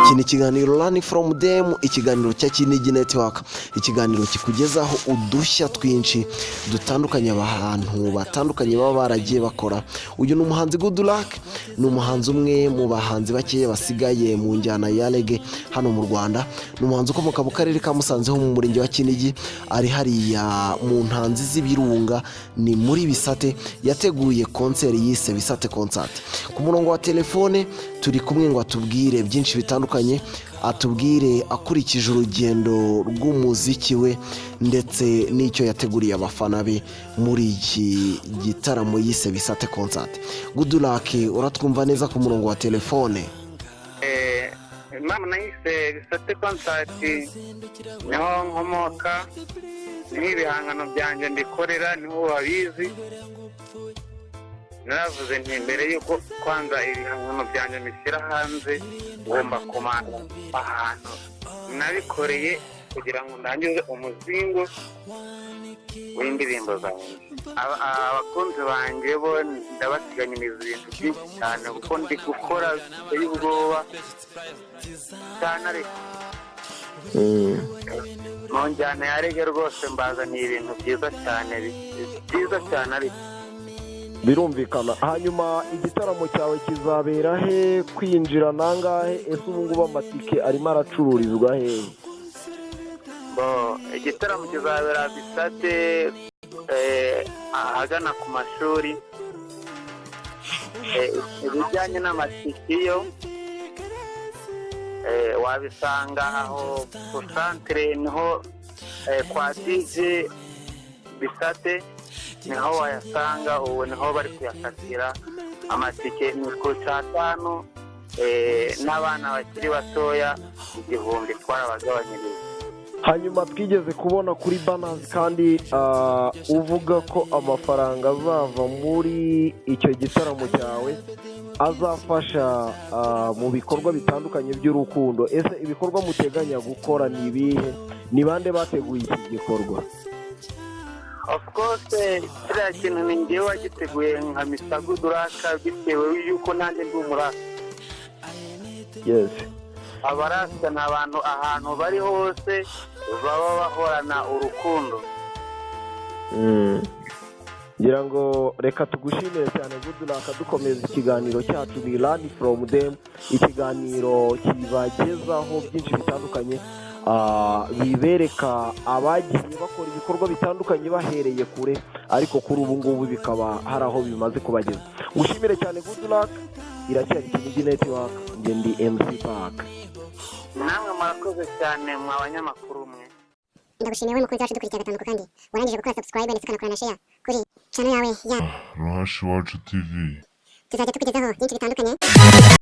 Iki ni ikiganiro Learn from Them, ikiganiro cya Kinigi Network, ikiganiro kikugezaho udushya twinshi dutandukanye abantu batandukanye baba baragiye bakora. Uyu ni umuhanzi Goodluck, ni umuhanzi umwe mu bahanzi bakeya basigaye mu njyana ya reggae hano mu Rwanda. Ni umuhanzi ukomoka mu karere ka Musanze ho mu murenge wa Kinigi, ari hariya mu ntanzi z'ibirunga, ni muri Bisate. Yateguye concert yise Bisate Concert. Ku murongo wa telefone turi kumwe ngo atubwire byinshi bitandukanye, atubwire akurikije urugendo rw'umuziki we ndetse n'icyo yateguriye abafana be muri iki gitaramo yise Bisate Concert. Goodluck, uratwumva neza ku murongo wa telefone? Impamvu nahise Bisate Concert, niho nkomoka, niho ibihangano byanjye mbikorera, niho babizi. Naravuze nti mbere y'uko kwanza ibihangano byanjye mbishyira hanze, ngomba kumanza ahantu nabikoreye kugira ngo ndangize umuzingo w'indirimbo zanjye. Abakunzi banjye bo ndabateganyiriza ibintu byinshi cyane, kuko ndi gukora biteye ubwoba cyane, ariko mu njyana ya reggae rwose mbazaniye ibintu byiza cyane, byiza cyane ariko. Birumvikana. Hanyuma igitaramo cyawe kizabera he? Kwinjira nangahe? Ese ubu ngubu amatike arimo aracururizwa hehe? Bo, igitaramo kizabera Bisate, ahagana ku mashuri. Ibijyanye n'amatike yo wabisanga aho ku santere, niho kwa DJ Bisate, niho wayasanga. Ubu niho bari kuyakatira. Amatike ni ku cyatanu, n'abana bakiri batoya 1000, twarabagabanyirije. Hanyuma twigeze kubona kuri banners kandi uvuga ko amafaranga azava muri icyo gitaramo cyawe azafasha mu bikorwa bitandukanye by'urukundo. Ese ibikorwa muteganya gukora ni ibihe? Ni bande bateguye iki gikorwa? Of course, kiriya kintu ni njyewe wagiteguye nka Mr Goodluck, bitewe y'uko nanjye ndi umurasta. Abarasta ni abantu ahantu bari hose baba bahorana urukundo. Ngira ngo reka tugushimire cyane, Goodluck. Dukomeza ikiganiro cyacu ni Learn from Them, ikiganiro kibagezaho byinshi bitandukanye, bibereka abagiye bakora ibikorwa bitandukanye bahereye kure, ariko kuri ubu ngubu bikaba hari aho bimaze kubageza. Ngushimire cyane, Goodluck. Iracyari Kinigi Network, njye ndi MC Park. Namwe murakoze cyane, mwa banyamakuru mwe. Ndagushimiye wowe mukunzi wacu dukurikira gatanu, kandi warangije gukora subscribe ndetse ukanakora na share kuri channel yawe ya Ruhashi Iwacu TV. Tuzajya tukugezaho byinshi bitandukanye.